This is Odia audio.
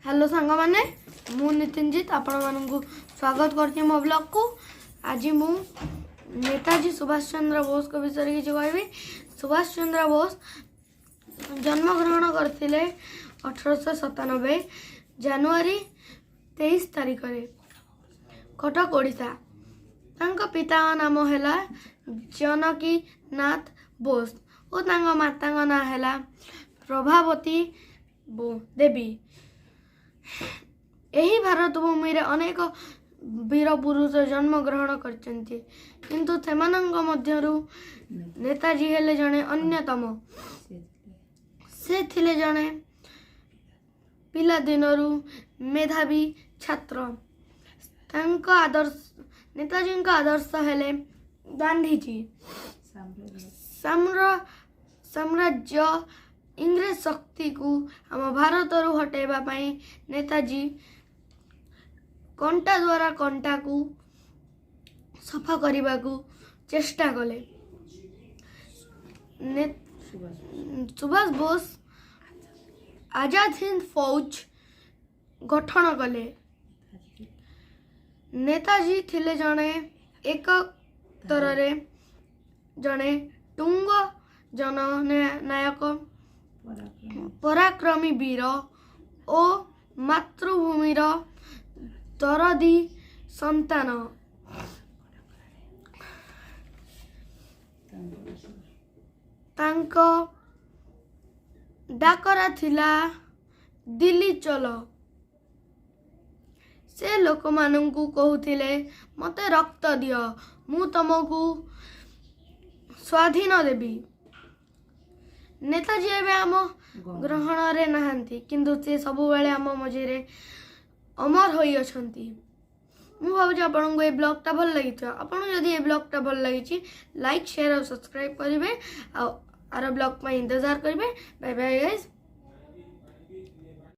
ହ୍ୟାଲୋ ସାଙ୍ଗମାନେ, ମୁଁ ନିତିନଜିତ ଆପଣମାନଙ୍କୁ ସ୍ୱାଗତ କରୁଛି ମୋ ବ୍ଲଗ୍କୁ। ଆଜି ମୁଁ ନେତାଜୀ ସୁଭାଷ ଚନ୍ଦ୍ର ବୋଷଙ୍କ ବିଷୟରେ କିଛି କହିବି। ସୁଭାଷ ଚନ୍ଦ୍ର ବୋଷ ଜନ୍ମଗ୍ରହଣ କରିଥିଲେ 1897 ଜାନୁଆରୀ 23 ତାରିଖରେ, କଟକ, ଓଡ଼ିଶା। ତାଙ୍କ ପିତାଙ୍କ ନାମ ହେଲା ଜନକୀ ନାଥ ବୋଷ ଓ ତାଙ୍କ ମାତାଙ୍କ ନାଁ ହେଲା ପ୍ରଭାବତୀ ଦେବୀ। ଏହି ଭାରତ ଭୂମିରେ ଅନେକ ବୀର ପୁରୁଷ ଜନ୍ମଗ୍ରହଣ କରିଛନ୍ତି, କିନ୍ତୁ ସେମାନଙ୍କ ମଧ୍ୟରୁ ନେତାଜୀ ହେଲେ ଜଣେ ଅନ୍ୟତମ। ସେ ଥିଲେ ଜଣେ ପିଲାଦିନରୁ ମେଧାବୀ ଛାତ୍ର। ତାଙ୍କ ଆଦର୍ଶ, ନେତାଜୀଙ୍କ ଆଦର୍ଶ ହେଲେ ଗାନ୍ଧିଜୀ। ସାମ୍ରାଜ୍ୟ ଇଂରେଜ ଶକ୍ତିକୁ ଆମ ଭାରତରୁ ହଟାଇବା ପାଇଁ ନେତାଜୀ କଣ୍ଟା ଦ୍ୱାରା କଣ୍ଟାକୁ ସଫା କରିବାକୁ ଚେଷ୍ଟା କଲେ। ସୁଭାଷ ବୋଷ ଆଜାଦ ହିନ୍ଦ ଫୌଜ ଗଠନ କଲେ। ନେତାଜୀ ଥିଲେ ଜଣେ ଏକତରରେ ଜଣେ ତୁଙ୍ଗ ଜନନାୟକ, ପରାକ୍ରମୀ ବୀର ଓ ମାତୃଭୂମିର ଦରଦୀ ସନ୍ତାନ। ତାଙ୍କ ଡାକରା ଥିଲା "ଦିଲ୍ଲୀ ଚଲ"। ସେ ଲୋକମାନଙ୍କୁ କହୁଥିଲେ, "ମୋତେ ରକ୍ତ ଦିଅ, ମୁଁ ତମକୁ ସ୍ୱାଧୀନ ଦେବି"। ନେତାଜୀ ଏବେ ଆମ ଗହଣରେ ନାହାନ୍ତି, କିନ୍ତୁ ସେ ସବୁବେଳେ ଆମ ମଝିରେ ଅମର ହୋଇଅଛନ୍ତି। ମୁଁ ଭାବୁଛି ଆପଣଙ୍କୁ ଏ ବ୍ଲଗ୍ଟା ଭଲ ଲାଗିଥିବ। ଆପଣଙ୍କୁ ଯଦି ଏ ବ୍ଲଗ୍ଟା ଭଲ ଲାଗିଛି, ଲାଇକ୍, ସେୟାର ଆଉ ସବସ୍କ୍ରାଇବ୍ କରିବେ ଆଉ ଆର ବ୍ଲଗ୍ ପାଇଁ ଇନ୍ତଜାର କରିବେ। Bye bye guys.